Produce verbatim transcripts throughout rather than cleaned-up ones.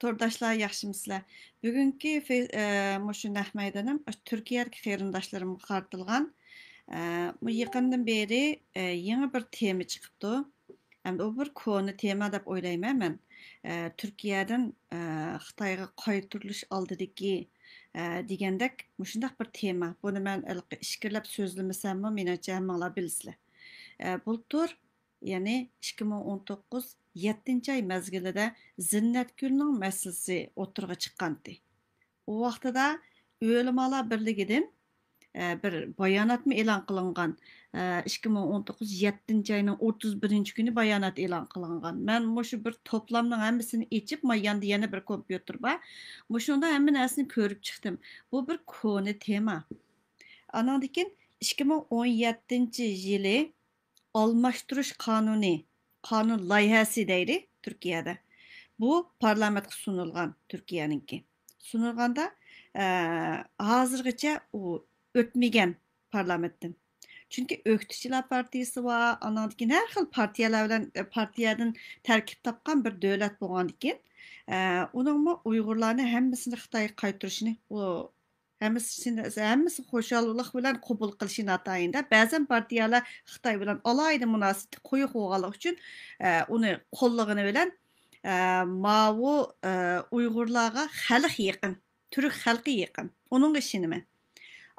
تورداشلار، ياخشىمۇسىلەر؟ بۈگۈنكى فې-، ئە، مۇشۇ نەق مەيدانىم تۈركىيەدىكى قېرىنداشلىرىمغا قارىتىلغان. ئە، بۇ يېقىندىن بېرى، ئە، يېڭى بىر تېما چىقىپتۇ. ئەمدى ئۇ بىر كونا تېما دەپ ئويلايمەن مەن. ئە، تۈركىيەدىن، ئە، خىتايغا قايتۇرۇلۇش ئالدىدىكى، ئە، دېگەندەك مۇشۇنداق بىر تېما. بۇنى مەن ھېلىقى ئىچكىرىلەپ سۆزلىمىسەممۇ، مېنىڭچە ھەممىڭلار بىلىسىلەر. ئە، بۇلتۇر، يەنى ئىككى مىڭ ئون توققۇز يەتتىنچى ئاي مەزگىلىدە زىننەتگۈلنىڭ مەسىلىسى ئوتتۇرىغا چىققانتى. ئۇ ۋاقتىدا ئۆلىمالار بىرلىكىدىن، ئە، بىر باياناتمۇ ئېلان قىلىنغان. ئە، ئىككى مىڭ ئون توققۇز يەتتىنچى ئاينىڭ ئوتتۇز بىرىنچى كۈنى بايانات ئېلان قىلىنغان. مەن مۇشۇ بىر توپلامنىڭ ھەممىسىنى ئېچىپ، ما ياندا يەنە بىر كومپيۇتېر بار. مۇشۇنىڭدا ھەممە نەرسىنى كۆرۈپ چىقتىم. بۇ بىر كونا تېما. ئانىڭدىن كېيىن ئىككى مىڭ ئون يەتتىنچى يىلى ئالماشتۇرۇش قانۇنى، قانۇن لايىھەسى دەيلى تۈركىيەدە. بۇ پارلامېنتقا سۇنۇلغان تۈركىيەنىڭكى. سۇنۇلغاندا، ئە، ھازىرغىچە ئۇ ئۆتمىگەن پارلامېنتتىن. چۈنكى ئۆكتىچىلار پارتىيىسى بار، ئاناندىن كېيىن ھەر خىل پارتىيەلەر بىلەن، پارتىيەدىن تەركىب تاپقان بىر دۆلەت بولغاندىن كېيىن، ئە، ئۇنىڭمۇ ئۇيغۇرلارنى ھەممىسىنى خىتايغا قايتۇرۇشىنى ئۇ ھەممىسى، ھەممىسى خۇشاللىق بىلەن قوبۇل قىلىشى ناتايىن-دە، بەزەن پارتىيەلەر خىتاي بىلەن ئالاھىدە مۇناسىۋىتى قويۇق بولغانلىقى ئۈچۈن، ئە، ئۇنى قوللىغىنى بىلەن، ئە، ماۋۇ، ئە، ئۇيغۇرلارغا خەلق يېقىن، تۈرك خەلقى يېقىن. ئۇنىڭغا ئىشىنىمەن.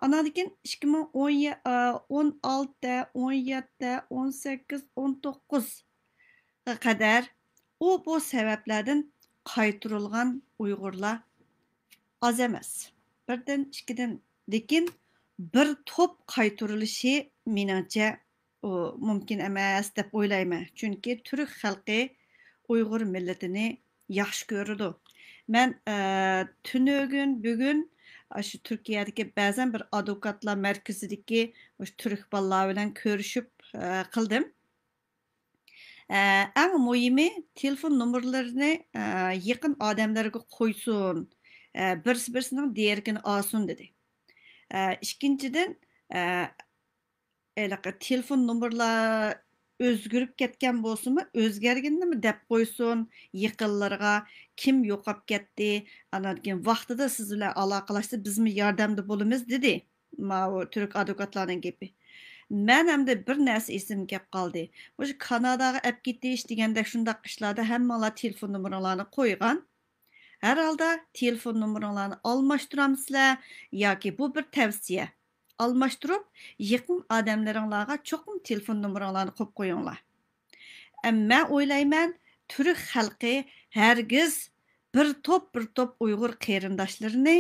ئاناندىن كېيىن ئىككى مىڭ ئون، ئە، ئون ئالتە، ئون يەتتە، ئون سەككىز، ئون توققۇزغا قەدەر ئۇ بۇ سەۋەبلەردىن قايتۇرۇلغان ئۇيغۇرلار ئاز ئەمەس. بىردىن، ئىككىدىن، لېكىن بىر توپ قايتۇرۇلۇشى مېنىڭچە ئۇ مۇمكىن ئەمەس دەپ ئويلايمەن. چۈنكى تۈرك خەلقى ئۇيغۇر مىللىتىنى ياخشى كۆرىدۇ. مەن، ئە، تۈنۈگۈن، بۈگۈن ئاشۇ تۈركىيەدىكى بەزەن بىر ئادۋوكاتلار مەركىزىدىكى مۇشۇ تۈرك بالىلار بىلەن كۆرۈشۈپ، ئە، قىلدىم. ئە، ئەڭ مۇھىمى تېلېفون نومۇرلىرىنى، ئە، يېقىن ئادەملەرگە قويسۇن، ئە، بىرسى بىرسىنىڭ دېرىكىنى ئالسۇن دېدى. ئە، ئىككىنچىدىن، ئە، ھېلىقى تېلېفون نومۇرلار ئۆزگىرىپ كەتكەن بولسىمۇ، ئۆزگەرگىنىنىمۇ دەپ قويسۇن، يېقىنلىرىغا كىم يوقاپ كەتتى، ئاندىن كېيىن ۋاقتىدا سىز بىلەن ئالاقىلەشسە بىزمۇ ياردەمدە بولىمىز دېدى. ماۋۇ تۈرك ئادۋوكاتلارنىڭ گېپى. مەن ئەمدى بىر نەرسە ئېسىمگە كەپ قالدى. مۇشۇ كاناداغا ئەپ كېتىش دېگەندەك شۇنداق ئىشلاردا ھەممىڭلار تېلېفون نومۇرۇڭلارنى قويغان. ھەر ھالدا تېلېفون نومۇرۇڭلارنى ئالماشتۇرامسىلەر ياكى بۇ بىر تەۋسىيە. ئالماشتۇرۇپ، يېقىن ئادەملىرىڭلارغا چوقۇم تېلېفون نومۇرۇڭلارنى قويۇپ قويۇڭلار. ئەمما مەن ئويلايمەن، تۈرك خەلقى ھەرگىز بىر توپ، بىر توپ ئۇيغۇر قېرىنداشلىرىنى،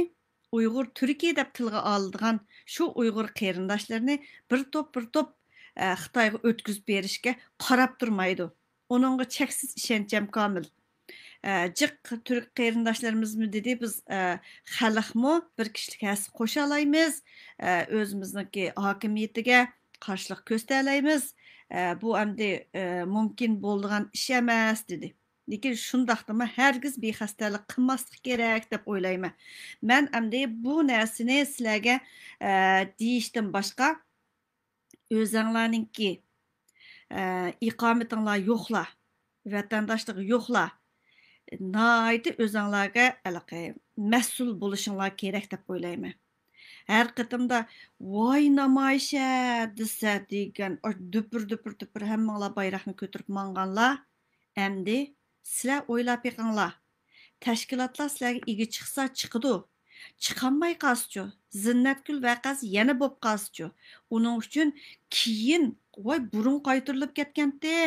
ئۇيغۇر تۈركى دەپ تىلغا ئالىدىغان شۇ ئۇيغۇر قېرىنداشلىرىنى بىر توپ، بىر توپ، ئە، خىتايغا ئۆتكۈزۈپ بېرىشكە قاراپ تۇرمايدۇ. ئۇنىڭغا چەكسىز ئىشەنچەم كامىل. ئە، جىق تۈرك قېرىنداشلىرىمىزمۇ دېدى، بىز، ئە، خەلقمۇ بىر كىشىلىك ھەسسە قوشالايمىز، ئە، ئۆزىمىزنىڭكى ھاكىمىيىتىگە قارشىلىق كۆرسىتەلەيمىز، ئە، بۇ ئەمدى، ئە، مۇمكىن بولىدىغان ئىش ئەمەس، دېدى. لېكىن شۇنداقتىمۇ ھەرگىز بىخەستەلىك قىلماسلىق كېرەك دەپ ئويلايمەن. مەن ئەمدى بۇ نەرسىنى سىلەرگە، ئە، دېيىشتىن باشقا، ئۆزەڭلارنىڭكى، ئە، ئىقامىتىڭلار يوقلار، ۋەتەنداشلىق يوقلار، ناھايىتى ئۆزەڭلارگە ھېلىقى مەسئۇل بولۇشۇڭلار كېرەك دەپ ئويلايمەن. ھەر قېتىمدا «ۋاي نامايىشە» دېسە دېگەن، ئاشۇ دۈپۈر، دۈپۈر، دۈپۈر ھەممىڭلار بايراقنى كۆتۈرۈپ ماڭغانلار، ئەمدى سىلەر ئويلاپ بېقىڭلار. تەشكىلاتلار سىلەرگە ئىگە چىقسا چىقىدۇ. چىقالماي قالسىچۇ؟ زىننەتگۈل ۋەقەسى يەنە بولۇپ قالسىچۇ؟ ئۇنىڭ ئۈچۈن كېيىن، ۋاي، بۇرۇن قايتۇرۇلۇپ كەتكەنتى.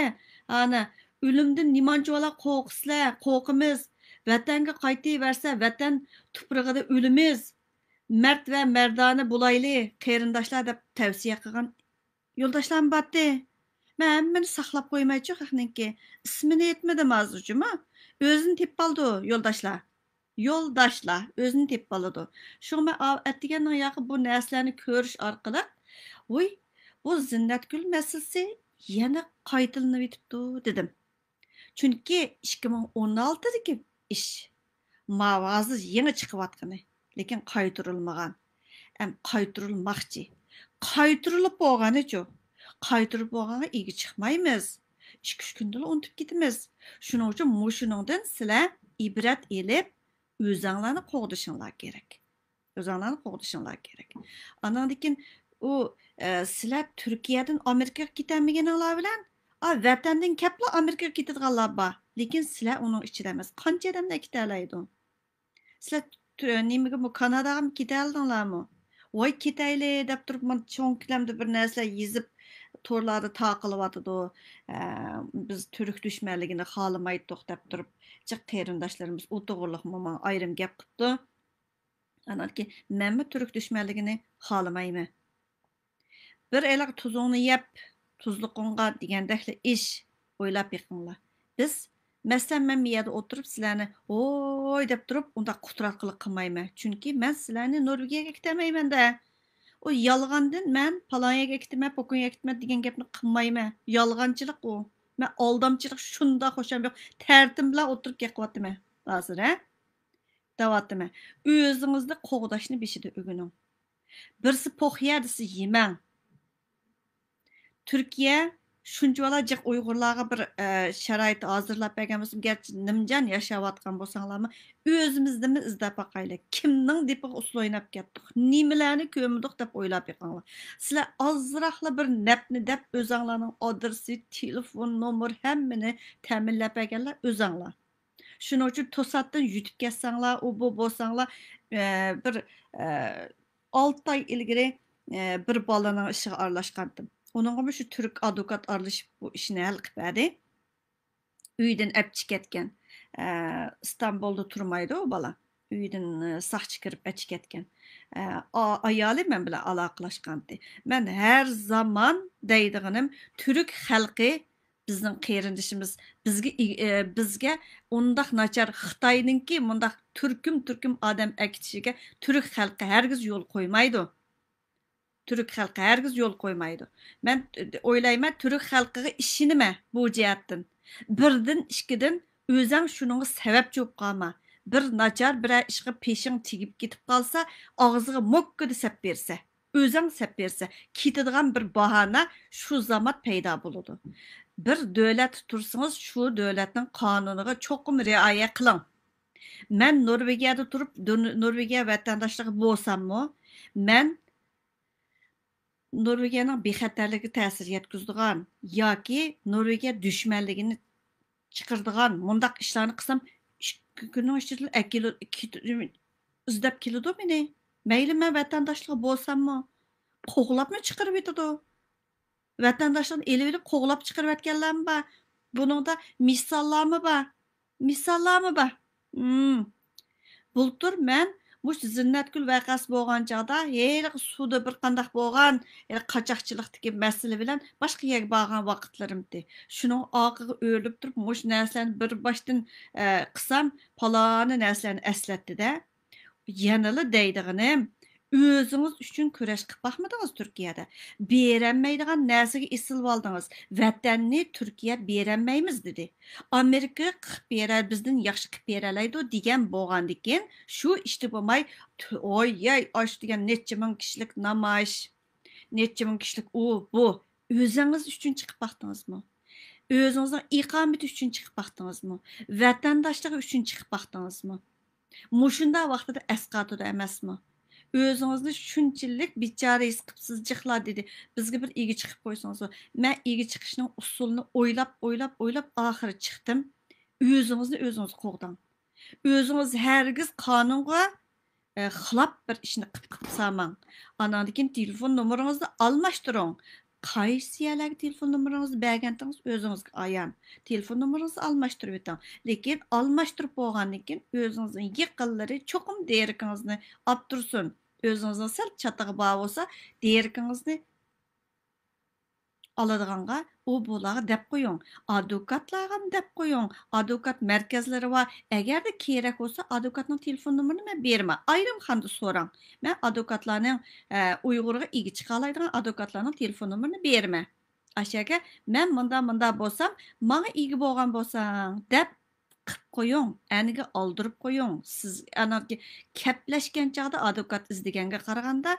ئانا، ئۆلۈمدىن نېمانچىۋالا قورقىسىلەر؟ قورقىمىز. ۋەتەنگە قايتىۋەرسە، ۋەتەن تۇپرىقىدا ئۆلىمىز. مەرد ۋە مەردانە بولايلى، قېرىنداشلار، دەپ تەۋسىيە قىلغان يولداشلارمۇ بارتى. مەن ھەممىنى ساقلاپ قويمايچۇ خەقنىڭكى. ئىسمىنى ئېيتمىدىم ھازىرچۇما. ئۆزىنى تېپىپالىدۇ يولداشلار. يولداشلار ئۆزىنى تېپىپالىدۇ. شۇڭا مەن ئاۋۇ ئەتىگەننىڭ ياقى بۇ نەرسىلەرنى كۆرۈش ئارقىلىق، ۋۇي، بۇ زىننەتگۈل مەسىلىسى يەنە قايتىلىنىۋېتىپتۇ، دېدىم. چۈنكى ئىككى مىڭ ئون ئالتىدىكى ئىش. ماۋۇ ھازىر يېڭى چىقىۋاتقىنى، لېكىن قايتۇرۇلمىغان. ئەم، قايتۇرۇلماقچى. قايتۇرۇلۇپ بولغىنىچۇ؟ قايتۇرۇپ بولغانغا ئىگە چىقمايمىز. ئىككى-ئۈچ كۈندىلا ئۇنتۇپ كېتىمىز. شۇنىڭ ئۈچۈن مۇشۇنىڭدىن سىلەر ئىبرەت ئېلىپ، ئۆزەڭلارنى قوغدىشىڭلار كېرەك. ئۆزەڭلارنى قوغدىشىڭلار كېرەك. ئاناندىن كېيىن ئۇ، ئە، سىلەر تۈركىيەدىن ئامېرىكىغا كېتەلمىگىنىڭلار بىلەن، ئا، ۋەتەندىن كەپلا ئامېرىكىغا كېتىدىغانلار بار. لېكىن سىلەر ئۇنىڭ ئىچىدە ئەمەس. قانچە ئادەملەر كېتەلەيدۇ؟ سىلەر تۈ-، نېمىگىمۇ، كاناداغىمۇ كېتەلىدىڭلارمۇ؟ ۋاي كېتەيلى دەپ تۇرۇپ، مانا چوڭ كۆلەمدە بىر نەرسىلەر يېزىپ، تورلاردا تارقىلىۋاتىدۇ. ئە، بىز تۈرك دۈشمەنلىكىنى خالىمايتتۇق دەپ تۇرۇپ، جىق قېرىنداشلىرىمىز ئۇ توغرىلىقمۇ ماڭا ئايرىم گەپ قىپتۇ. ئاناندىكىن مەنمۇ تۈرك دۈشمەنلىكىنى خالىمايمەن. بىر ھېلىقى تۇزۇڭنى يەپ، تۇزلۇقۇڭغا دېگەندەكلا ئىش. ئويلاپ بېقىڭلار. بىز، مەسىلەن، مەن بۇ يەردە ئولتۇرۇپ سىلەرنى ۋوي دەپ تۇرۇپ ئۇنداق قۇتراتقۇلۇق قىلمايمەن. چۈنكى مەن سىلەرنى نورۋېگىيەگە كېتەلمەيمەن-دە. ئۇ يالغاندىن مەن پالان يەرگە كېتىمەن، پوكان يەرگە كېتىمەن دېگەن گەپنى قىلمايمەن. يالغانچىلىق ئۇ. مەن ئالدامچىلىق شۇنداق خۇشام يوق. تەرىتىم بىلەن ئولتۇرۇپ گەپ قىلىۋاتىمەن ھازىر، ھە؟ دەۋاتىمەن. ئۆزىڭىزنى قوغداشنى بېشىدا ئۆگىنىڭ. بىرسى پوخ يە دېسە يېمەڭ. تۈركىيە شۇنچىۋالا جىق ئۇيغۇرلارغا بىر، ئە، شارائىت ھازىرلاپ بەرگەن بولسىمۇ، گەرچە نىمجان ياشاۋاتقان بولساڭلارمۇ، ئۆزىمىزنىمۇ ئىزدەپ باقايلى. كىمنىڭ دېپىغا ئۇسسۇل ئويناپ كەتتۇق؟ نېمىلەرنى كۆرمىدۇق دەپ ئويلاپ بېقىڭلار. سىلەر ئازراقلا بىر نەپنى دەپ، ئۆزەڭلارنىڭ ئادرېسى، تېلېفون نومۇر، ھەممىنى تەمىنلەپ بەرگەنلەر ئۆزەڭلار. شۇنىڭ ئۈچۈن توساتتىن يۈتۈپ كەتسەڭلار، ئۇ بۇ بولساڭلار، ئە، بىر، ئە، ئالتە ئاي ئىلگىرى، ئە، بىر بالىنىڭ ئىشىغا ئارىلاشقانتىم. ئۇنىڭغىمۇ شۇ تۈرك ئادۋوكات ئارىلىشىپ بۇ ئىشنى ھەل قىلىپ بەردى. ئۆيدىن ئەپ چىكەتكەن. ئە، ئىستانبۇلدا تۇرمايدۇ ئۇ بالا. ئۆيدىن، ئە، ساقچى كىرىپ ئەچىكەتكەن. ئە، ئا-، ئايالى مەن بىلەن ئالاقىلاشقانتى. مەن ھەر زامان دەيدىغىنىم، تۈرك خەلقى بىزنىڭ قېرىندىشىمىز، بىزگە ئى-، ئى، بىزگە ئۇنداق ناچار خىتاينىڭكى مۇنداق تۈركۈم-تۈركۈم ئادەم ئەكېتىشىگە تۈرك خەلقى ھەرگىز يول قويمايدۇ. تۈرك خەلقى ھەرگىز يول قويمايدۇ. مەن ئويلايمەن، تۈرك خەلقىگە ئىشىنىمەن بۇ جەھەتتىن. بىردىن، ئىككىدىن، ئۆزەڭ شۇنىڭغا سەۋەبچى بولۇپ قالما. بىر ناچار بىرەر ئىشقا پېشىڭ تېگىپ كېتىپ قالسا، ئاغزىغا موككىدە سەپ بېرىسەن. ئۆزەڭ سەپ بېرىسەن. كېتىدىغان بىر باھانە شۇ زامات پەيدا بولىدۇ. بىر دۆلەتتە تۇرسىڭىز، شۇ دۆلەتنىڭ قانۇنىغا چوقۇم رىئايە قىلىڭ. مەن نورۋېگىيەدە تۇرۇپ، دۇن-، نورۋېگىيە ۋەتەنداشلىقى بولساممۇ، مەن نورۋېگىيەنىڭ بىخەتەرلىكىگە تەسىر يەتكۈزىدىغان ياكى نورۋېگىيە دۈشمەنلىكىنى چىقىرىدىغان مۇنداق ئىشلارنى قىلسام، ئىككى كۈننىڭ ئىچىدىلا ئەكېلىپ، ئىزدەپ كېلىدۇ مېنى. مەيلى، مەن ۋەتەنداشلىقى بولساممۇ، قوغلاپمۇ چىقىرىۋېتىدۇ. ۋەتەنداشلىقنى ئېلىۋېلىپ قوغلاپ چىقىرىۋەتكەنلەرمۇ بار. بۇنىڭدا مىساللارمۇ بار. مىساللارمۇ بار. مم. بۇلتۇر مەن مۇشۇ زىننەتگۈل ۋەقەسى بولغان چاغدا، ھېلىقى سۇدا بىر قانداق بولغان، ھېلىقى قاچاقچىلىقتىكى مەسىلە بىلەن باشقا يەرگە بارغان ۋاقىتلىرىمتى. شۇنىڭ ئارقىغا ئۆرۈلۈپ تۇرۇپ، مۇشۇ نەرسىلەرنى بىر باشتىن، ئە، قىلسام، پالانى نەرسىلەرنى ئەسلەتتى-دە. يەنىلا دەيدىغىنىم، ئۆزىڭىز ئۈچۈن كۈرەش قىلىپ باقمىدىڭىز تۈركىيەدە. بېرەلمەيدىغان نەرسىگە ئېسىلىۋالدىڭىز. ۋەتەننى تۈركىيە بېرەلمەيمىز دېدى. ئامېرىكا قىلىپ بېرە، بىزدىن ياخشى قىلىپ بېرەلەيدۇ دېگەن بولغاندىكىن، شۇ ئىشتا بولماي، تۈ-، ھوي ياي، ئاشۇ دېگەن نەچچە مىڭ كىشىلىك نامايىش، نەچچە مىڭ كىشىلىك ئۇ، بۇ. ئۆزىڭىز ئۈچۈن چىقىپ باقتىڭىزمۇ؟ ئۆزىڭىزنىڭ ئىقامىتى ئۈچۈن چىقىپ باقتىڭىزمۇ؟ ۋەتەنداشلىقى ئۈچۈن چىقىپ باقتىڭىزمۇ؟ مۇشۇنداق ۋاقتىدا ئەسقاتىدۇ ئەمەسمۇ؟ ئۆزىڭىزنى شۇنچىلىك بىچارە ھېس قىپسىز جىقلا دېدى. بىزگە بىر ئىگە چىقىپ قويسىڭىزمۇ؟ مەن ئىگە چىقىشنىڭ ئۇسۇلىنى ئويلاپ، ئويلاپ، ئويلاپ ئاخىرى چىقتىم. ئۆزىڭىزنى ئۆزىڭىز قوغداڭ. ئۆزىڭىز ھەرگىز قانۇنغا، ئە، خىلاپ بىر ئىشنى قىپ-، قىپ سالماڭ. ئاناندىن كېيىن تېلېفون نومۇرىڭىزنى ئالماشتۇرۇڭ. قايسى يەرلەرگە تېلېفون نومۇرىڭىزنى بەرگەنتىڭىز ئۆزىڭىزگە ئايان. تېلېفون نومۇرىڭىزنى ئالماشتۇرۇۋېتىڭ. لېكىن ئالماشتۇرۇپ بولغاندىن كېيىن ئۆزىڭىزنىڭ يېقىنلىرى چوقۇم دېرىكىڭىزنى ئاپ تۇرسۇن. ئۆزىڭىزنىڭ سەل چاتىقى بار بولسا، دېرىكىڭىزنى ئالىدىغانغا، ئۇ بۇلارغا دەپ قويۇڭ. ئادۋوكاتلارغىمۇ دەپ قويۇڭ. ئادۋوكات مەركەزلىرى بار. ئەگەردە كېرەك بولسا، ئادۋوكاتنىڭ تېلېفون نومۇرىنى مەن بېرىمەن. ئايرىم خانىدا سوراڭ. مەن ئادۋوكاتلارنىڭ، ئە، ئۇيغۇرغا ئىگە چىقالايدىغان ئادۋوكاتلارنىڭ تېلېفون نومۇرىنى بېرىمەن. ئاشۇ يەرگە مەن مۇندا، مۇندا بولسام، ماڭا ئىگە بولغان بولساڭ، دەپ قىپ قويۇڭ، ئەنىگە ئالدۇرۇپ قويۇڭ. سىز ئاناكى كەپلەشكەن چاغدا ئادۋوكات ئىزدىگەنگە قارىغاندا،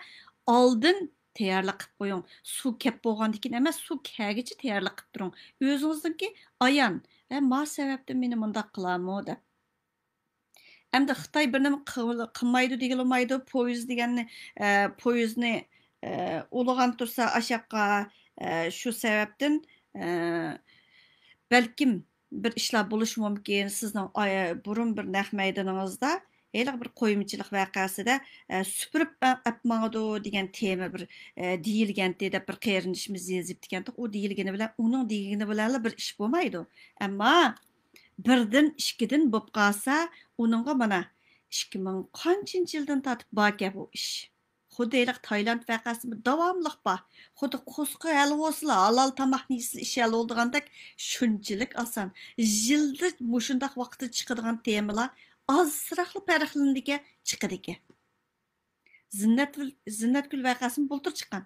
ئالدىن تەييارلىق قىپ قويۇڭ. سۇ كەپ بولغاندىن كېيىن ئەمەس، سۇ كەگىچە تەييارلىق قىپ تۇرۇڭ. ئۆزىڭىزنىڭكى ئايان، ھە، ما سەۋەبتىن مېنى مۇنداق قىلامۇ دەپ. ئەمدى خىتاي بىر نېمە قىل-، قىلمايدۇ دېگىلى بولمايدۇ. پويىز دېگەننى، ئە، پويىزنى، ئە، ئۇلىغان تۇرسا ئاشاققا، ئە، شۇ سەۋەبتىن، ئە، بەلكىم بىر ئىشلار بولۇشى مۇمكىن. سىزنىڭ ئاي-، بۇرۇن بىر نەق مەيدىنىڭىزدا ھېلىقى بىر قويمىچىلىق ۋەقەسىدە، ئە، سۈپۈرۈپ ئە-، ئەپ ماڭىدۇ دېگەن تېما بىر، ئە، دېيىلگەنتى دەپ بىر قېرىندىشىمىز يېزىپتىكەنتى. ئۇ دېيىلگىنى بىلەن، ئۇنىڭ دېگىنى بىلەنلا بىر ئىش بولمايدۇ. ئەمما بىردىن، ئىككىدىن بولۇپ قالسا، ئۇنىڭغا مانا ئىككى مىڭ قانچىنچى يىلدىن تارتىپ باركەن بۇ ئىش. خۇددى ھېلىقى تايلاند ۋەقەسىمۇ داۋاملىق بار. خۇددى قورسىقى ھەل بولسىلا، ھالال تاماقنى يېسىلا، ئىش ھەل بولىدىغاندەك شۇنچىلىك ئاسان. يىلدا مۇشۇنداق ۋاقىتتا چىقىدىغان تېمىلار ئازراقلا پەرقلىنىدىكەن، چىقىدىكەن. زىننەتگۈل، زىننەتگۈل ۋەقەسىمۇ بۇلتۇر چىققان.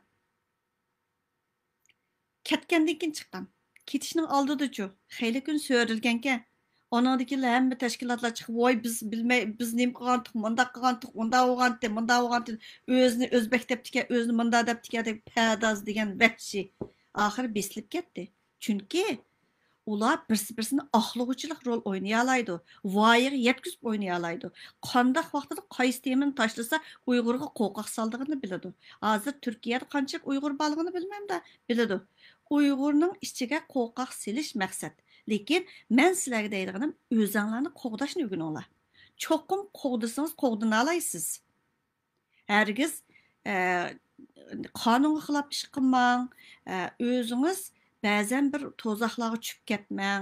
كەتكەندىن كېيىن چىققان. كېتىشنىڭ ئالدىدىچۇ، خېلى كۈن سۆرىلگەنكەن. ئانىڭدىن كېيىن ھەممە تەشكىلاتلار چىقىپ، ۋاي، بىز بىلمەي، بىز نېمە قىلغانتۇق، مۇنداق قىلغانتۇق، ئۇنداق بولغانتى، مۇنداق بولغانتى، ئۆزىنى ئۆزبەك دەپتىكەن، ئۆزىنى مۇنداق دەپتىكەن دەپ پەداز دېگەن ۋەھشىي. ئاخىرى بېسىلىپ كەتتى. چۈنكى ئۇلار بىرسى-بىرسىنى ئاقلىغۇچىلىق رول ئوينىيالايدۇ، ۋايىغا يەتكۈزۈپ ئوينىيالايدۇ. قانداق ۋاقتىدا قايسى تېمىنى تاشلىسا ئۇيغۇرغا قورقاق سالىدىغىنىنى بىلىدۇ. ھازىر تۈركىيەدە قانچىلىك ئۇيغۇر بارلىقىنى بىلمەمدە، بىلىدۇ. ئۇيغۇرنىڭ ئىچىگە قورقاق سېلىش مەقسەت. لېكىن مەن سىلەرگە دەيدىغىنىم، ئۆزەڭلارنى قوغداشنى ئۆگىنىڭلار. چوقۇم قوغدىسىڭىز قوغدىنالايسىز. ھەرگىز، ئە، قانۇنغا خىلاپ ئىش قىلماڭ. ئە، ئۆزىڭىز بەزەن بىر توزاقلارغا چۈشۈپ كەتمەڭ.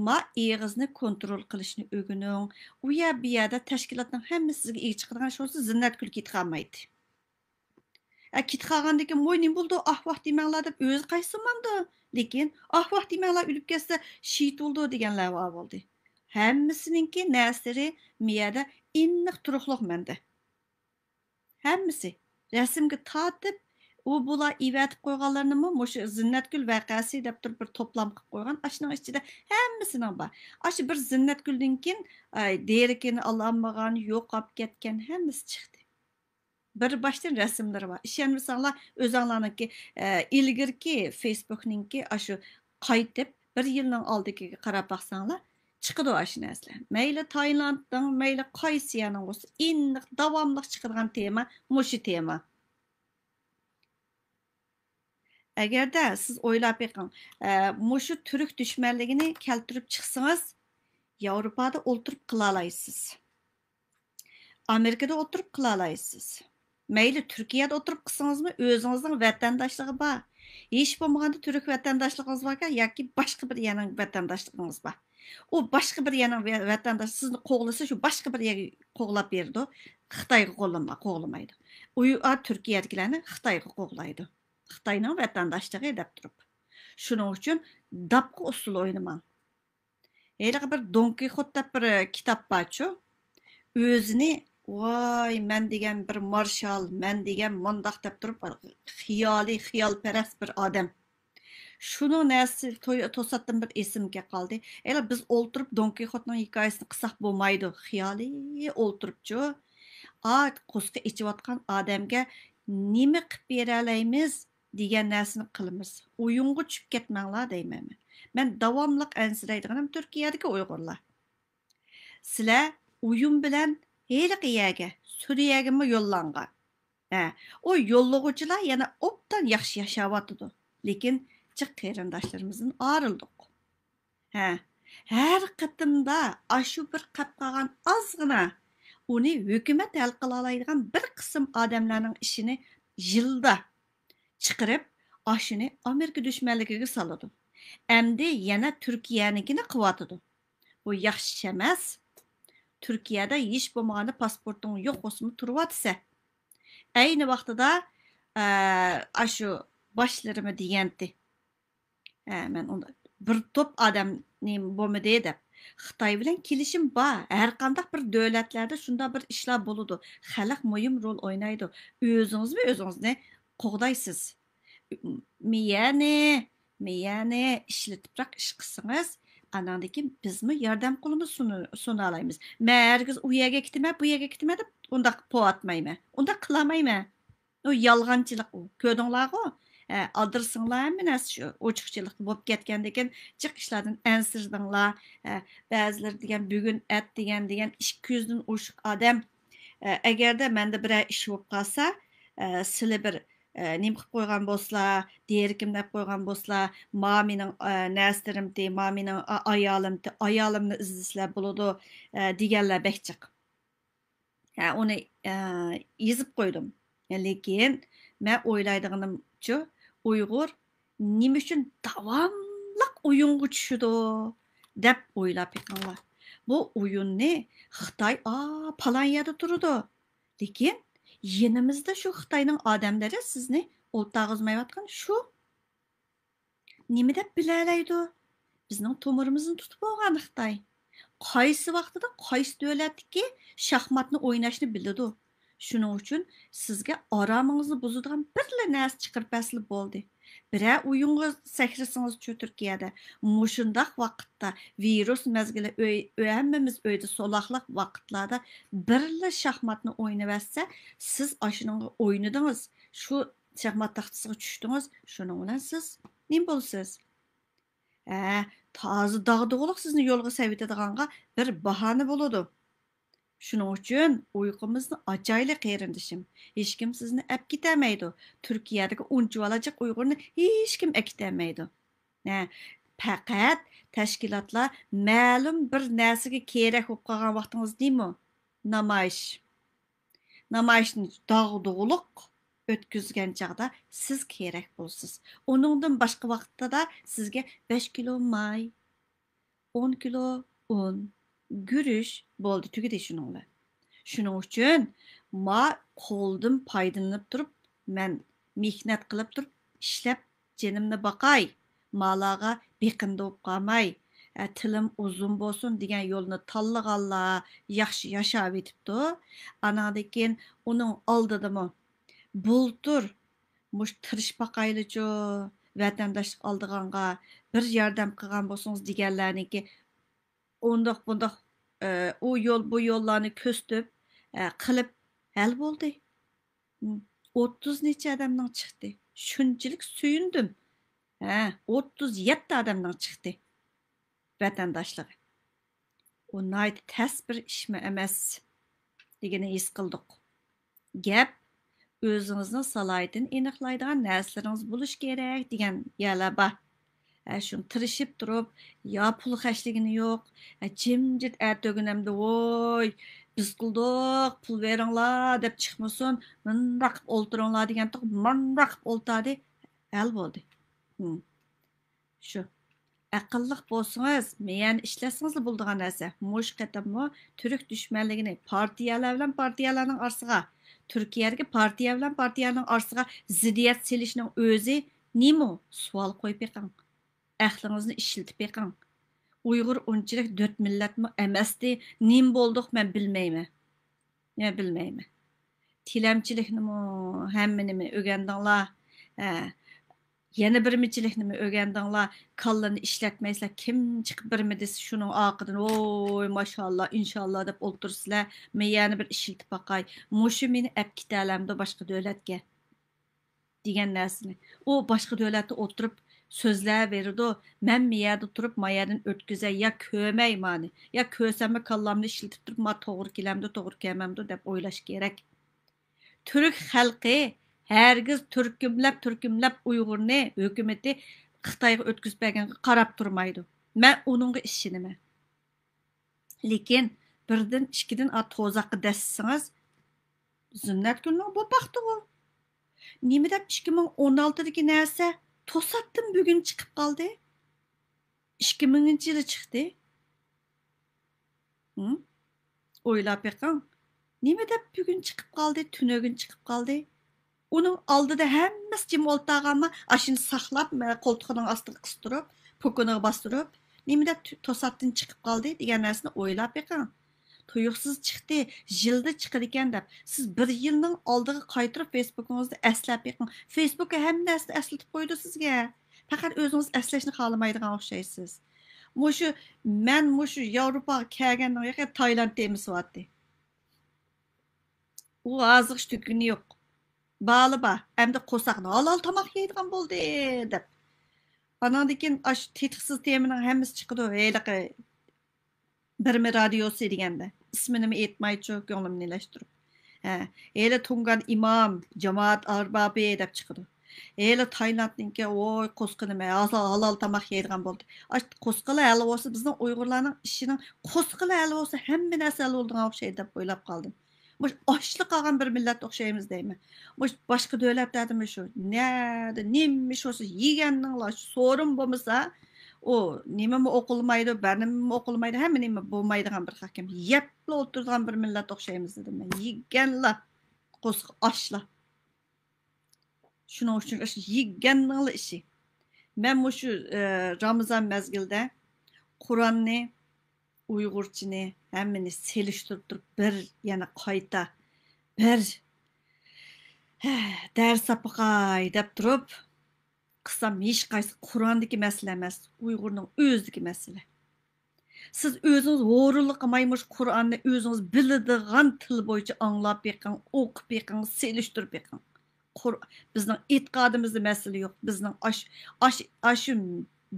ما ئېغىزنى كونترول قىلىشنى ئۆگىنىڭ. ئۇ يەر بۇ يەردە تەشكىلاتنىڭ ھەممىسى سىزگە ئىگە چىقىدىغان ئىش بولسا، زىننەتگۈل كېتىپ قالمايتتى. ئە، كېتىپ قالغاندىن كېيىن، ۋوي، نېمە بولدى، ئاھ ۋاھ دېمەڭلار دەپ ئۆزى قايسىمامدۇ؟ لېكىن، ئاھ ۋاھ دېمەڭلار، ئۆلۈپ كەتسە شېھىت بولىدۇ دېگەنلەر بار بولدى. ھەممىسىنىڭكى نەرسىلىرى مۇ يەردە ئېنىق تۇرۇقلۇق مەندە. ھەممىسى. رەسىمگە تارتىپ، ئۇ بۇلار ئېۋەتىپ قويغانلىرىنىمۇ مۇشۇ زىننەتگۈل ۋەقەسى دەپ تۇرۇپ بىر توپلام قىلىپ قويغان. ئاشۇنىڭ ئىچىدە ھەممىسىنىڭ بار. ئاشۇ بىر زىننەتگۈلدىن كېيىن، ئاي، دېرىكىنى ئالالمىغان، يوقاپ كەتكەن ھەممىسى چىقتى. بىر باشتىن رەسىملىرى بار. ئىشەنمىسەڭلار، ئۆزەڭلارنىڭكى، ئە، ئىلگىرىكى فېيسبۇكنىڭكى ئاشۇ قايتىپ بىر يىلنىڭ ئالدىدىكىگە قاراپ باقساڭلار، چىقىدۇ ئاشۇ نەرسىلەر. مەيلى تايلاندنىڭ، مەيلى قايسى يەرنىڭ بولسا، ئېنىق، داۋاملىق چىقىدىغان تېما مۇشۇ تېما. ئەگەردە سىز ئويلاپ بېقىڭ، ئە، مۇشۇ تۈرك دۈشمەنلىكىنى كەلتۈرۈپ چىقسىڭىز، ياۋروپادا ئولتۇرۇپ قىلالايسىز. ئامېرىكىدا ئولتۇرۇپ قىلالايسىز. مەيلى تۈركىيەدە ئولتۇرۇپ قىلسىڭىزمۇ، ئۆزىڭىزنىڭ ۋەتەنداشلىقى بار. ھېچ بولمىغاندا تۈرك ۋەتەنداشلىقىڭىز باركەن ياكى باشقا بىر يەرنىڭ ۋەتەنداشلىقىڭىز بار. ئۇ باشقا بىر يەرنىڭ ۋە-، ۋەتەنداشى سىزنى قوغلىسا، شۇ باشقا بىر يەرگە قوغلاپ بېرىدۇ. خىتايغا قوغلىما-، قوغلىمايدۇ. ئۇ، ئا، تۈركىيەدىكىلەرنى خىتايغا قوغلايدۇ. خىتاينىڭ ۋەتەنداشلىقى دەپ تۇرۇپ. شۇنىڭ ئۈچۈن داپقا ئۇسسۇل ئوينىماڭ. ھېلىقى بىر دون كىخوت دەپ بىر كىتاب بارچۇ. ئۆزىنى، ۋاي، مەن دېگەن بىر مارشال، مەن دېگەن مۇنداق دەپ تۇرۇپ، خىيالىي، خىيالپەرەس بىر ئادەم. شۇنىڭ نەرسىسى توي-، توساتتىن بىر ئېسىمگە قالدى. ھېلى بىز ئولتۇرۇپ دون كىخوتنىڭ ھېكايىسىنى قىلساق بولمايدۇ. خىيالىي ئولتۇرۇپچۇ. ئا، قورسىقى ئېچىۋاتقان ئادەمگە نېمە قىلىپ بېرەلەيمىز؟ دېگەن نەرسىنى قىلىمىز. ئويۇنغا چۈشۈپ كەتمەڭلار دەيمەن مەن. مەن داۋاملىق ئەنسىرەيدىغىنىم تۈركىيەدىكى ئۇيغۇرلار. سىلەر ئويۇن بىلەن ھېلىقى يەرگە، سۈرىيەگىمۇ يوللانغان. ھە، ئۇ يوللىغۇچىلار يەنە ئوبدان ياخشى ياشاۋاتىدۇ. لېكىن جىق قېرىنداشلىرىمىزدىن ئايرىلدۇق. ھە، ھەر قېتىمدا ئاشۇ بىر قېلىپ قالغان ئازغىنا، ئۇنى ھۆكۈمەت ھەل قىلالايدىغان بىر قىسىم ئادەملەرنىڭ ئىشىنى يىلدا چىقىرىپ، ئاشۇنى ئامېرىكا دۈشمەنلىكىگە سالىدۇ. ئەمدى يەنە تۈركىيەنىڭكىنى قىلىۋاتىدۇ. بۇ ياخشى ئىش ئەمەس. تۈركىيەدە ھېچ بولمىغاندا پاسپورتۇڭ يوق بولسىمۇ تۇرۇۋاتىسەن. ئەينى ۋاقتىدا، ئە، ئاشۇ باشلىرىمۇ دېگەنتى. ھە، مەن ئۇندا بىر توپ ئادەم نېمە بولمىدى دەپ. خىتاي بىلەن كېلىشىم بار. ھەر قانداق بىر دۆلەتلەردە شۇنداق بىر ئىشلار بولىدۇ. خەلق مۇھىم رول ئوينايدۇ. ئۆزىڭىزمۇ ئۆزىڭىزنى قوغدايسىز. مىيەنى، مىيەنى ئىشلىتىپراق ئىش قىلسىڭىز، ئاناندىن كېيىن بىزمۇ ياردەم قولىمىزنى سۇنۇ-، سۇنالايمىز. مەن ھەرگىز ئۇ يەرگە كېتىمەن، بۇ يەرگە كېتىمەن دەپ ئۇنداق قىلىۋاتمايمەن. ئۇنداق قىلالمايمەن. ئۇ يالغانچىلىق ئۇ. كۆردۈڭلارغۇ؟ ئە، ئادرېسىڭلار ھەممە نەرسە شۇ ئوچۇقچىلىقتا بولۇپ كەتكەندىكىن، جىق ئىشلاردىن ئەنسىرىدىڭلار. ئە، بەزىلىرى دېگەن، بۈگۈن ئەت دېگەن، دېگەن ئىككى كۆزدىن ئوشۇق ئادەم. ئە، ئەگەردە مەندە بىرەر ئىش بولۇپ قالسا، ئە، سىلى بىر، ئە، نېمە قىلىپ قويغان بولسىلا، دېرىكىم دەپ قويغان بولسىلا، ما مېنىڭ، ئە، نەرسىلىرىمدى، ما مېنىڭ ئا-، ئايالىمدى، ئايالىمنى ئىزدىسىلە بولىدۇ، ئە، دېگەنلەر بەك جىق. ھە، ئۇنى، ئە، يېزىپ قويدۇم. لېكىن مەن ئويلايدىغىنىمچۇ، ئۇيغۇر نېمە ئۈچۈن داۋاملىق ئويۇنغا چۈشىدۇ دەپ ئويلاپ بېقىڭلار. بۇ ئويۇننى خىتاي، ئا، پالان يەردە تۇرىدۇ. لېكىن يېنىمىزدا شۇ خىتاينىڭ ئادەملىرى سىزنى ئولتۇرغۇزمايۋاتقان شۇ. نېمە دەپ بىلەلەيدۇ؟ بىزنىڭ تومۇرىمىزنى تۇتۇپ بولغان خىتاي. قايسى ۋاقتىدا قايسى دۆلەتتىكى شاھماتنى ئويناشنى بىلىدۇ. شۇنىڭ ئۈچۈن سىزگە ئارامىڭىزنى بۇزىدىغان بىرلا نەرسە چىقىرىپ بەرسىلا بولدى. بىرەر ئويۇنغا سەكرىسىڭىزچۇ تۈركىيەدە؟ مۇشۇنداق ۋاقىتتا، ۋىرۇس مەزگىلى، ئۆي، ئۆي، ھەممىمىز ئۆيدە سولاقلىق ۋاقىتلاردا بىرلا شاھماتنى ئوينىۋەتسە، سىز ئاشۇنىڭغا ئوينىدىڭىز، شۇ شاھمات تاختىسىغا چۈشتىڭىز، شۇنىڭ بىلەن سىز نېمە بولىسىز؟ ھە، تازا داغدۇغىلىق سىزنى يولغا سېلىۋېتىدىغانغا بىر باھانە بولىدۇ. شۇنىڭ ئۈچۈن ئۇيقۇمىزنى ئاچايلى، قېرىندىشىم. ھېچكىم سىزنى ئەپ كېتەلمەيدۇ. تۈركىيەدىكى ئۇنچىۋالاجىق ئۇيغۇرنى ھېچكىم ئەكېتەلمەيدۇ. ھە، پەقەت تەشكىلاتلار مەلۇم بىر نەرسىگە كېرەك بولۇپ قالغان ۋاقتىڭىز دېمۇ؟ نامايىش. نامايىشنى داغدۇغىلىق ئۆتكۈزگەن چاغدا سىز كېرەك بولىسىز. ئۇنىڭدىن باشقا ۋاقىتتا سىزگە بەش كىلو ماي، ئون كىلو ئۇن، گۈرۈچ، بولدى، تۈگىدى شۇنىڭ بىلەن. شۇنىڭ ئۈچۈن ما قولدىن پايدىلىنىپ تۇرۇپ، مەن مېھنەت قىلىپ تۇرۇپ، ئىشلەپ جېنىمنى باقاي، مالارغا بېقىندى بولۇپ قالماي، ئە، تىلىم ئۇزۇن بولسۇن دېگەن يولنى تاللىغانلار ياخشى ياشاۋېتىپتۇ. ئاناندىن كېيىن ئۇنىڭ ئالدىدىمۇ بۇلتۇر مۇشۇ تىرىشىپ باقايلىچۇ، ۋەتەنداشلىق ئالىدىغانغا بىر ياردەم قىلغان بولسىڭىز دېگەنلەرنىڭكى ئۇنداق بۇنداق، ئە، ئۇ يول، بۇ يوللارنى كۆرسىتىپ، ئە، قىلىپ ھەل بولدى. ھم، ئوتتۇز نەچچە ئادەمنىڭ چىقتى. شۇنچىلىك سۆيۈندۈم. ھە، ئوتتۇز يەتتە ئادەمنىڭ چىقتى ۋەتەنداشلىقى. ئۇ ناھايىتى تەس بىر ئىشمۇ ئەمەس دېگىنى ھېس قىلدۇق. گەپ ئۆزىڭىزنىڭ سالاھىيىتىنى ئېنىقلايدىغان نەرسىلىرىڭىز بولۇشى كېرەك دېگەن يەرلەر بار. ئە، شۇ تىرىشىپ تۇرۇپ، يا پۇل خەجلىگىنى يوق، ئە، جىمجىت ئەتىگۈن ئەمدى، ۋوي، بىز قىلدۇق، پۇل بېرىڭلار دەپ چىقمىسۇن، مۇنداق قىلىپ ئولتۇرۇڭلار دېگەنتۇق، مانداق قىلىپ ئولتۇردى، ھەل بولدى. ھم. شۇ. ئەقىللىق بولسىڭىز، مېيەنى ئىشلەتسىڭىزلا بولىدىغان نەرسە. مۇشۇ قېتىممۇ تۈرك دۈشمەنلىكىنى پارتىيەلەر بىلەن پارتىيەلەرنىڭ ئارىسىغا، تۈركىيەدىكى پارتىيە بىلەن پارتىيەنىڭ ئارىسىغا زىددىيەت سېلىشنىڭ ئۆزى نېمە؟ سوئال قويۇپ بېقىڭ. ئەقلىڭىزنى ئىشلىتىپ بېقىڭ. ئۇيغۇر ئۇنچىلىك دۆت مىللەتمۇ ئەمەستى. نېمە بولدۇق، مەن بىلمەيمەن. يا، بىلمەيمەن. تىلەمچىلىكنىمۇ ھەممىنىمۇ ئۆگەندىڭلار. ھە. يەنە بىرمىچىلىكنىمۇ ئۆگەندىڭلار. كاللىنى ئىشلەتمەيسىلەر. كىم چىقىپ بىرمە دېسە، شۇنىڭ ئارقىدىن، ۋوي، ماشائاللا، ئىنشائاللا دەپ ئولتۇرىسىلەر. مەن يەنە بىر ئىشلىتىپ باقاي. مۇشۇ مېنى ئەپ كېتەلەمدۇ باشقا دۆلەتكە؟ دېگەن نەرسىنى. ئۇ باشقا دۆلەتتە ئولتۇرۇپ سۆزلەۋېرىدۇ، مەن مەيەردە تۇرۇپ مايەردىن ئۆتكۈزەي، يا كۆرمەي مانى، يا كۆرسەممۇ كاللامنى ئىشلىتىپ تۇرۇپ، ما توغرا كېلەمدۇ، توغرا كەلمەمدۇ دەپ ئويلاش كېرەك. تۈرك خەلقى ھەرگىز تۈركۈملەپ، تۈركۈملەپ ئۇيغۇرنى ھۆكۈمىتى خىتايغا ئۆتكۈزۈپ بەرگەنگە قاراپ تۇرمايدۇ. مەن ئۇنىڭغا ئىشىنىمەن. لېكىن بىردىن، ئىككىدىن ئا توزاققا دەسسىسىڭىز، زىننەتگۈلنىڭ بوپاقتىغۇ. نېمە دەپ ئىككى مىڭ ئون ئالتىدىكى نەرسە توساتتىن بۈگۈن چىقىپ قالدى؟ ئىككى مىڭىنچى يىلى چىقتى. ھىم؟ ئويلاپ بېقىڭ. نېمە دەپ بۈگۈن چىقىپ قالدى، تۈنۈگۈن چىقىپ قالدى؟ ئۇنىڭ ئالدىدا ھەممىسى جىم ئولتۇرغانما، ئاشۇنى ساقلاپ، مە-، قولتۇقىنىڭ ئاستىغا قىستۇرۇپ، پوكىنىغا باستۇرۇپ، نېمە دەپ تو-، توساتتىن چىقىپ قالدى دېگەن نەرسىنى ئويلاپ بېقىڭ. تۇيۇقسىز چىقتى، يىلدا چىقىدىكەن دەپ، سىز بىر يىلنىڭ ئالدىغا قايتۇرۇپ فېيسبۇكىڭىزدا ئەسلەپ بېقىڭ. فېيسبۇك ھەممە نەرسىنى ئەسلىتىپ قويىدۇ سىزگە. پەقەت ئۆزىڭىز ئەسلەشنى خالىمايدىغان ئوخشايسىز. مۇشۇ مەن مۇشۇ ياۋروپاغا كەلگەندىن يېقىن تايلاند تېمىسى بارتتى. ئۇ ھازىرغىچە تۈگىگىنى يوق. بالىلار بار، ئەمدى قورساقنى ھالال تاماق يەيدىغان بولدى دەپ. ئاناندىن كېيىن ئاشۇ تېتىقسىز تېمىنىڭ ھەممىسى چىقىدۇ، ھېلىقى بىرمە رادىيوسى دېگەندە، ئىسمىنىمۇ ئېيتمايچۇ، كۆڭلۈمنى ئىلەشتۈرۈپ. ھە، ھېلى تۇڭگان ئىمام، جامائەت ئاربابى دەپ چىقىدۇ. ھېلى تايلاندنىڭكى، ۋوي، قورسىقى نېمە، ھازا-، ھالال تاماق يەيدىغان بولدى. ئاش-، قورسىقىلا ھەل بولسا، بىزنىڭ ئۇيغۇرلارنىڭ ئىشىنىڭ قورسىقىلا ھەل بولسا، ھەممە نەرسە ھەل بولىدىغان ئوخشايدۇ دەپ ئويلاپ قالدىم. مۇشۇ ئاشلا قالغان بىر مىللەت ئوخشايمىز دەيمەن. مۇشۇ باشقا دۆلەتلەردىمۇ شۇ. نەدە نېمە ئىش بولسا يېگەننىڭلا، شۇ سورۇن بولمىسا، ئۇ نېمىمۇ ئوقۇلمايدۇ، بەرنېمىمۇ ئوقۇلمايدۇ، ھەممە نېمە بولمايدىغان بىر خەكەم. يەپلا ئولتۇرىدىغان بىر مىللەت ئوخشايمىز دېدىم مەن. يېگەنلا، قورسىقى ئاشلا. شۇنىڭ ئۈچۈن ئاشۇ يېگەننىڭلا ئىشى. مەن مۇشۇ، ئە، رامىزان مەزگىلىدە قۇرئاننى، ئۇيغۇرچىنى، ھەممىنى سېلىشتۇرۇپ تۇرۇپ، بىر يەنە قايتا، بىر، ھە، دەرس ئاپىقاي دەپ تۇرۇپ قىلسام، ھېچقايسى قۇرئاندىكى مەسىلە ئەمەس، ئۇيغۇرنىڭ ئۆزىدىكى مەسىلە. سىز ئۆزىڭىز ھۇرۇنلۇق قىلماي مۇشۇ قۇرئاننى ئۆزىڭىز بىلىدىغان تىل بويىچە ئاڭلاپ بېقىڭ، ئوقۇپ بېقىڭ، سېلىشتۇرۇپ بېقىڭ. قۇر-، بىزنىڭ ئېتىقادىمىزدا مەسىلە يوق. بىزنىڭ ئاش-، ئاش-، ئاشۇ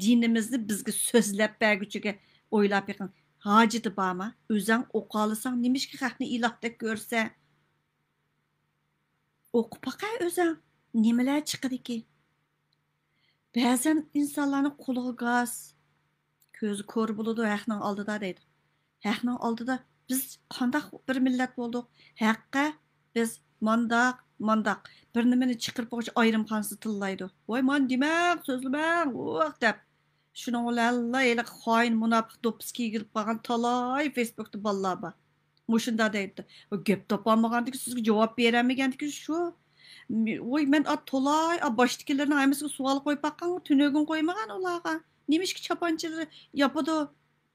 دىنىمىزنى بىزگە سۆزلەپ بەرگۈچىگە ئويلاپ بېقىڭ. ھاجىتى بارما؟ ئۆزەڭ ئوقۇۋالساڭ، نېمىشقا خەقنى ئىلاھتەك كۆرسە؟ ئوقۇپ باقە ئۆزەڭ، نېمىلەر چىقىدىكى؟ بەزەن ئىنسانلارنىڭ قۇلىقى گاس، كۆزى كور بولىدۇ ھەقنىڭ ئالدىدا دەيدۇ. ھەقنىڭ ئالدىدا بىز قانداق بىر مىللەت بولدۇق؟ ھەققە بىز مانداق، مانداق، بىر نېمىنى چىقىرىپ بولغۇچە ئايرىم خانىسى تىللايدۇ. ۋاي، مانا دېمەڭ، سۆزلىمەڭ، ۋاق دەپ. شۇنىڭ بىلەنلا ھېلىقى خائىن، مۇناپىق دوپپىسى كىيگۈزۈپ قالغان تالاي فېيسبۇكتا بالىلار بار. مۇشۇنداق دەيدۇ. گەپ تاپالمىغاندىكىن، سىزگە جاۋاب بېرەلمىگەندىكىن شۇ. ۋوي، مەن ئا تولاي، ئا باشتىكىلەرنىڭ ھەممىسىگە سوئال قويۇپ باققان، تۈنۈگۈن قويمىغان ئۇلارغا. نېمىشقا چاپانچىلىرى ياپىدۇ؟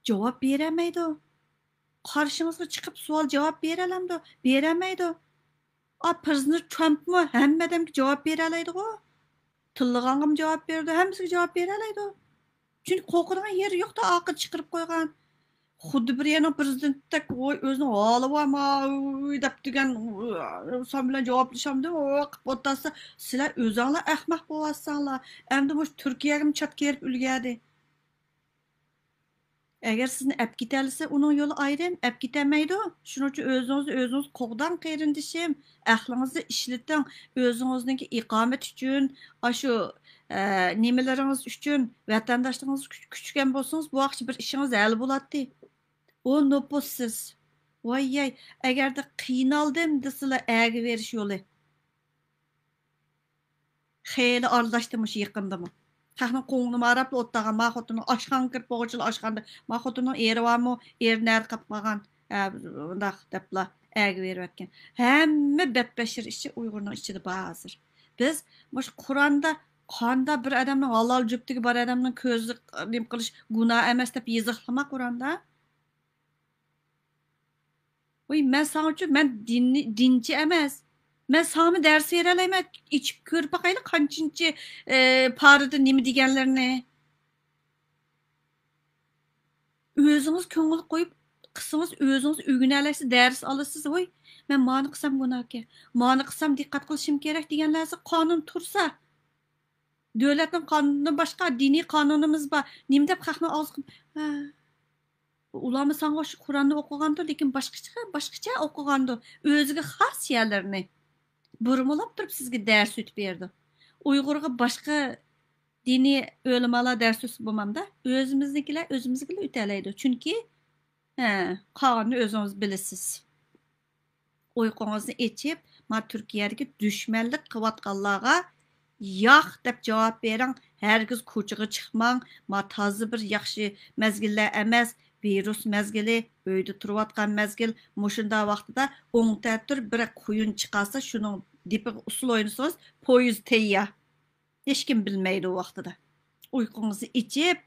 جاۋاب بېرەلمەيدۇ. قارشىڭىزغا چىقىپ سوئال جاۋاب بېرەلەمدۇ؟ بېرەلمەيدۇ. ئا پرېزىدېنت ترامپمۇ ھەممە ئادەمگە جاۋاب بېرەلەيدىغۇ. تىللىغانغىمۇ جاۋاب بېرىدۇ، ھەممىسىگە جاۋاب بېرەلەيدۇ. چۈنكى قورقىدىغان يېرى يوقتا، ئاخىرى چىقىرىپ قويغان. خۇددى بىر يەرنىڭ پرېزىدېنتىدەك، ۋوي، ئۆزىنىڭ ھالى بارما، ۋوي دەپ دېگەن سان بىلەن جاۋابلىشامدۇ؟ ۋوي، قىپ ئولتۇرسا، سىلەر ئۆزۈڭلار ئەخمەق بولۇۋاتساڭلار. ئەمدى مۇشۇ تۈركىيەگىمۇ چات كىرىپ ئۈلگەردى. ئەگەر سىزنى ئەپ كېتەلىسە، ئۇنىڭ يولى ئايرىم. ئەپ كېتەلمەيدۇ. شۇنىڭ ئۈچۈن ئۆزىڭىزنى ئۆزىڭىز قوغداڭ، قېرىندىشىم. ئەقلىڭىزنى ئىشلىتىڭ. ئۆزىڭىزنىڭكى ئىقامەت ئۈچۈن، ئاشۇ، ئە، نېمىلىرىڭىز ئۈچۈن، ۋەتەنداشلىقىڭىزنى كۈچ-، كۈچىگەن بولسىڭىز، بۇ ۋاقىتتا بىر ئىشىڭىز ھەل بولاتتى. ئۇ نوپۇسسىز. ۋاي ياي، ئەگەردە قىينالدىم دېسىلا، ئەگىۋېرىش يولى. خېلى ئارىلاشتى مۇشۇ يېقىندىمۇ. خەقنىڭ كۆڭلىنى ماراپلا ئولتۇرغان، ما خوتۇننىڭ ئاشخانىغا كىرىپ بولغۇچىلا ئاشخانىدا، ما خوتۇننىڭ ئېرى بارمۇ، ئېرى نەدە قېلىپ قالغان، ھە، بۇنداق دەپلا ئەگىۋېرىۋەتكەن. ھەممە بەتبەشىر ئىشى ئۇيغۇرنىڭ ئىچىدە بار ھازىر. بىز مۇشۇ قۇرئاندا قاندا بىر ئادەمنىڭ ھالال جۈپتىگە بار ئادەمنىڭ كۆزى نېمە قىلىش گۇناھ ئەمەس دەپ يېزىقلىما قۇرئاندا. ۋوي، مەن ساڭىچۇ، مەن دىننى، دىنچى ئەمەس. مەن ساڭىمۇ دەرس بېرەلەيمەن. ئېچىپ كۆرۈپ باقايلى، قانچىنچى، ئە، پارىدا نېمە دېگەنلىرىنى. ئۆزىڭىز كۆڭۈل قويۇپ قىلسىڭىز، ئۆزىڭىز ئۆگىنەلەيسىز، دەرس ئالىسىز. ۋوي، مەن مانى قىلسام گۇناھكەن، مانى قىلسام دىققەت قىلىشىم كېرەك دېگەن نەرسە قانۇن تۇرسا. دۆلەتنىڭ قانۇنىدىن باشقا دىنىي قانۇنىمىز بار. نېمە دەپ خەقنىڭ ئاغزىغا، ھە. ئۇلارمۇ ساڭا ئوخشاش قۇرئاننى ئوقۇغاندۇ، لېكىن باشقىچە، باشقىچە ئوقۇغاندۇ. ئۆزىگە خاس يەرلىرىنى بۇرمىلاپ تۇرۇپ سىزگە دەرس ئۆتۈپ بېرىدۇ. ئۇيغۇرغا باشقا دىنىي ئۆلىمالار دەرس ئۆتسە بولمامدا، ئۆزىمىزنىڭكىلەر ئۆزىمىزگىلا ئۆتەلەيدۇ. چۈنكى، ھە، قالغىنىنى ئۆزىڭىز بىلىسىز. ئۇيقۇڭىزنى ئېچىپ، ما تۈركىيەدىكى دۈشمەنلىك قىلىۋاتقانلارغا ياق دەپ جاۋاب بېرىڭ. ھەرگىز كوچىغا چىقماڭ. ما تازا بىر ياخشى مەزگىللەر ئەمەس. ۋىرۇس مەزگىلى، ئۆيدە تۇرۇۋاتقان مەزگىل. مۇشۇنداق ۋاقتىدا ئوڭ تەتۈر بىر قۇيۇن چىقارسا، شۇنىڭ دېپىغا ئۇسسۇل ئوينىسىڭىز، پويىز تەييار. ھېچكىم بىلمەيدۇ ۋاقتىدا. ئۇيقۇڭىزنى ئېچىپ،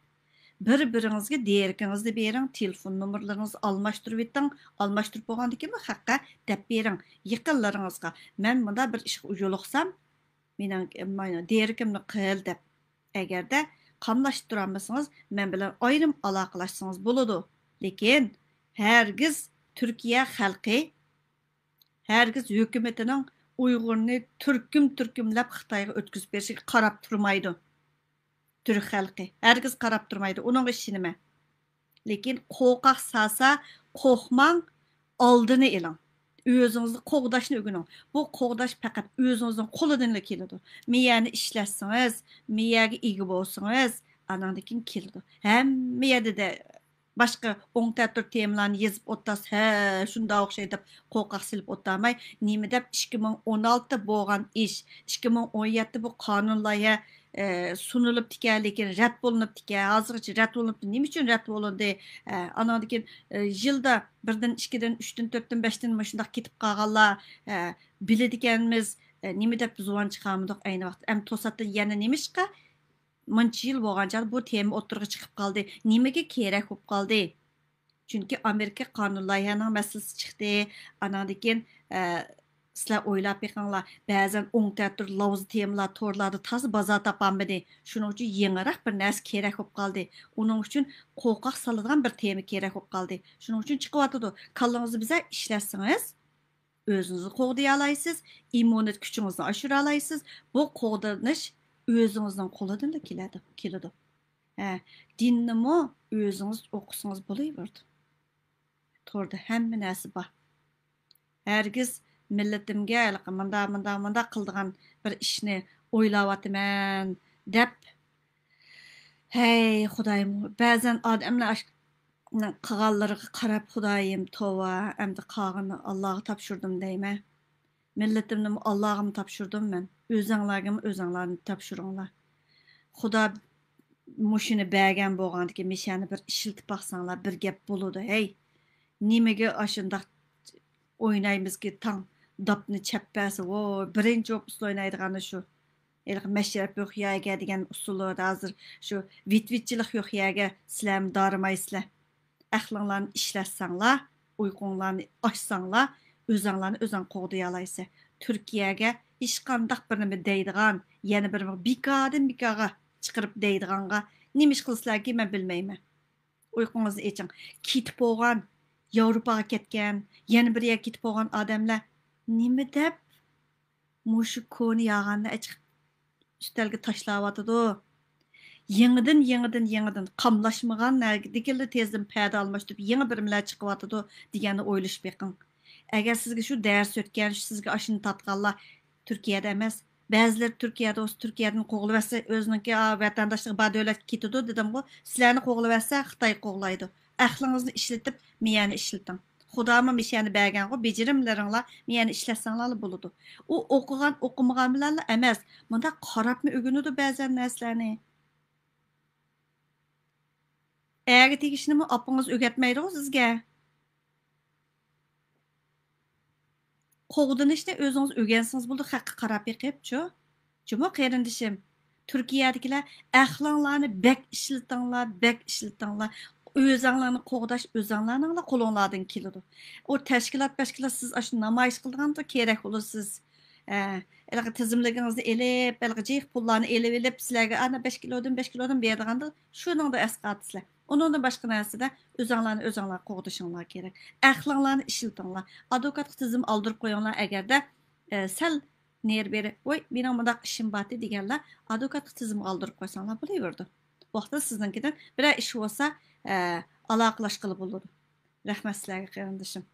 بىر-بىرىڭىزگە دېرىكىڭىزنى بېرىڭ، تېلېفون نومۇرلىرىڭىزنى ئالماشتۇرۇۋېتىڭ، ئالماشتۇرۇپ بولغاندىن كېيىن خەققە دەپ بېرىڭ، يېقىنلىرىڭىزغا، مەن مۇنداق بىر ئىشقا يولۇقسام، مېنىڭ، مانا، دېرىكىمنى قىل دەپ. ئەگەردە قاملاشتۇرالمىسىڭىز، مەن بىلەن ئايرىم ئالاقىلەشسىڭىز بولىدۇ. لېكىن ھەرگىز تۈركىيە خەلقى ھەرگىز ھۆكۈمىتىنىڭ ئۇيغۇرنى تۈركۈم-تۈركۈملەپ خىتايغا ئۆتكۈزۈپ بېرىشىگە قاراپ تۇرمايدۇ. تۈرك خەلقى ھەرگىز قاراپ تۇرمايدۇ. ئۇنىڭغا ئىشىنىمەن. لېكىن قورقاق سالسا، قورقماڭ، ئالدىنى ئېلىڭ. ئۆزىڭىزنى قوغداشنى ئۆگىنىڭ. بۇ قوغداش پەقەت ئۆزىڭىزنىڭ قولىدىنلا كېلىدۇ. مېيەنى ئىشلەتسىڭىز، مېيەگە ئىگە بولسىڭىز، ئاناندىن كېيىن كېلىدۇ. ھەممە يەردە باشقا ئوڭ تەتۈر تېمىلارنى يېزىپ ئولتۇرسا، ھە، شۇنداق ئوخشايدۇ دەپ قورقاق سېلىپ ئولتۇرماي، نېمە دەپ ئىككى مىڭ ئون ئالتىدە بولغان ئىش، ئىككى مىڭ ئون يەتتىدە بۇ قانۇن لايىھە، ئە، سۇنۇلۇپتىكەن، لېكىن رەت بولۇنۇپتىكەن، ھازىرغىچە رەت بولۇنۇپتۇ. نېمە ئۈچۈن رەت بولۇندى؟ ئە، ئاناندىن كېيىن، ئە، يىلدا بىردىن، ئىككىدىن، ئۈچتىن، تۆتتىن، بەشتىن مۇشۇنداق كېتىپ قالغانلار، ئە، بىلىدىكەنمىز، ئە، نېمە دەپ زۇۋان چىقارمىدۇق ئەينى ۋاقىتتا؟ ئەمدى توساتتىن يەنە نېمىشقا مۇنچە يىل بولغان چاغدا بۇ تېما ئوتتۇرىغا چىقىپ قالدى؟ نېمىگە كېرەك بولۇپ قالدى؟ چۈنكى ئامېرىكا قانۇن لايىھەنىڭ مەسىلىسى چىقتى. ئاناندىن كېيىن، ئە، سىلەر ئويلاپ بېقىڭلار، بەزەن ئوڭ تەتۈر لاۋزا تېمىلار تورلاردا تازا بازار تاپالمىدى. شۇنىڭ ئۈچۈن يېڭىراق بىر نەرسە كېرەك بولۇپ قالدى. ئۇنىڭ ئۈچۈن قورقاق سالىدىغان بىر تېما كېرەك بولۇپ قالدى. شۇنىڭ ئۈچۈن چىقىۋاتىدۇ. كاللىڭىزنى بىزەر ئىشلەتسىڭىز، ئۆزىڭىزنى قوغدىيالايسىز، ئىممۇنىتېت كۈچىڭىزنى ئاشۇرالايسىز. بۇ قوغدىنىش ئۆزىڭىزنىڭ قولىدىنلا كېلىدۇ، كېلىدۇ. ھە، دىننىمۇ ئۆزىڭىز ئوقۇسىڭىز بولۇۋېرىدۇ. توردا ھەممە نەرسە بار. ھەرگىز مىللىتىمگە ھېلىقى مۇنداق، مۇنداق، مۇنداق قىلىدىغان بىر ئىشنى ئويلاۋاتىمەن دەپ، ھەي، خۇدايىم، بەزەن ئادەملەر ئاش-، قىلغانلىرىغا قاراپ، خۇدايىم، توۋا، ئەمدى قالغىنىنى ئاللاغا تاپشۇردۇم دەيمەن. مىللىتىمنىمۇ ئاللاغىمۇ تاپشۇردۇم مەن. ئۆزەڭلارگىمۇ ئۆزەڭلارنى تاپشۇرۇڭلار. خۇدا مۇشۇنى بەرگەن بولغاندىكىن، مىشەنى بىر ئىشلىتىپ باقساڭلار، بىر گەپ بولىدۇ، ھەي. نېمىگە ئاشۇنداق ئوينايمىزكى، تاڭ داپنى چەپ بەرسە، ۋوي، بىرىنچى بولۇپ ئۇسسۇل ئوينايدىغىنى شۇ. ھېلىقى مەشرەپ يوق يەرگە دېگەن ئۇسسۇللىرىدا ھازىر شۇ ۋىت-ۋىتچىلىق يوق يەرگە سىلەرمۇ دارىمايسىلەر. ئەقلىڭلارنى ئىشلەتسەڭلار، ئۇيقۇڭلارنى ئاچساڭلار، ئۆزەڭلارنى ئۆزەڭ قوغدىيالايسىلەر. تۈركىيەگە ھېچقانداق بىر نېمە دەيدىغان، يەنە بىر بىكاردىن بىكارغا چىقىرىپ دەيدىغانغا نېمە ئىش قىلىسىلەركى، مەن بىلمەيمەن. ئۇيقۇڭىزنى ئېچىڭ. كېتىپ بولغان، ياۋروپاغا كەتكەن، يەنە بىر يەرگە كېتىپ بولغان ئادەملەر نېمە دەپ مۇشۇ كونا ياغاننى ئەچىقىپ ئۈستەلگە تاشلاۋاتىدۇ. يېڭىدىن، يېڭىدىن، يېڭىدىن قاملاشمىغان، نەگىدىكىنلا تېزدىن پەدە ئالماشتۇرۇپ، يېڭى بىرمىلەر چىقىۋاتىدۇ دېگەننى ئويلىشىپ بېقىڭ. ئەگەر سىزگە شۇ دەرس ئۆتكەن، شۇ سىزگە ئاشۇنى تارتقانلار تۈركىيەدە ئەمەس، بەزىلىرى تۈركىيەدە بولسا، تۈركىيەدىن قوغلىۋەتسە، ئۆزىنىڭكى، ئا، ۋەتەنداشلىقى بار دۆلەتكە كېتىدۇ دېدىمغۇ، سىلەرنى قوغلىۋەتسە، خىتاي قوغلايدۇ. ئەقلىڭىزنى ئىشلىتىپ، مىيەنى ئىشلىتىڭ. خۇدامۇ مىشەنى بەرگەنغۇ، بېجىرىملىرىڭلار، مىيەنى ئىشلەتسەڭلارلا بولىدۇ. ئۇ ئوقۇغان، ئوقۇمىغان بىلەنلا ئەمەس، مۇنداق قاراپمۇ ئۆگىنىدۇ بەزەن نەرسىلەرنى. ئەرگە تېگىشنىمۇ ئاپىڭىز ئۆگەتمەيدىغۇ سىزگە. قوغدىنىشنى ئۆزىڭىز ئۆگەنسىڭىز بولىدۇ، خەققە قاراپ بېقىپچۇ. جۇمۇ قېرىندىشىم، تۈركىيەدىكىلەر ئەقلىڭلارنى بەك ئىشلىتىڭلار، بەك ئىشلىتىڭلار. ئۆزەڭلارنى قوغداش ئۆزەڭلارنىڭلا قولۇڭلاردىن كېلىدۇ. ئۇ تەشكىلات، پەشكىلات سىز ئاشۇ نامايىش قىلىدىغاندا كېرەك بولىدۇ سىز. ئە، ھېلىقى تىزىملىكىڭىزنى ئېلىپ، ھېلىقى جىق پۇللارنى ئېلىۋېلىپ، سىلەرگە ئانا بەش كىلودىن، بەش كىلودىن بېرىدىغاندا شۇنىڭدا ئەسقاتىسىلەر. ئۇنىڭدىن باشقا نەرسىدە ئۆزەڭلارنى ئۆزەڭلار قوغدىشىڭلار كېرەك. ئەقلىڭلارنى ئىشلىتىڭلار. ئادۋوكاتقا تىزىم ئالدۇرۇپ قويۇڭلار ئەگەردە، ئە، سەل نېرى بېرى، ۋوي، مېنىڭ مۇنداق ئىشىم بارتى دېگەنلەر ئادۋوكاتقا تىزىم ئالدۇرۇپ قويساڭلار بولۇۋېرىدۇ. ۋاقتىدا سىزنىڭكىدىن بىرەر ئىش بولسا، ئە، ئالاقىلاشقىلى بولىدۇ. رەھمەت سىلەرگە، قېرىندىشىم.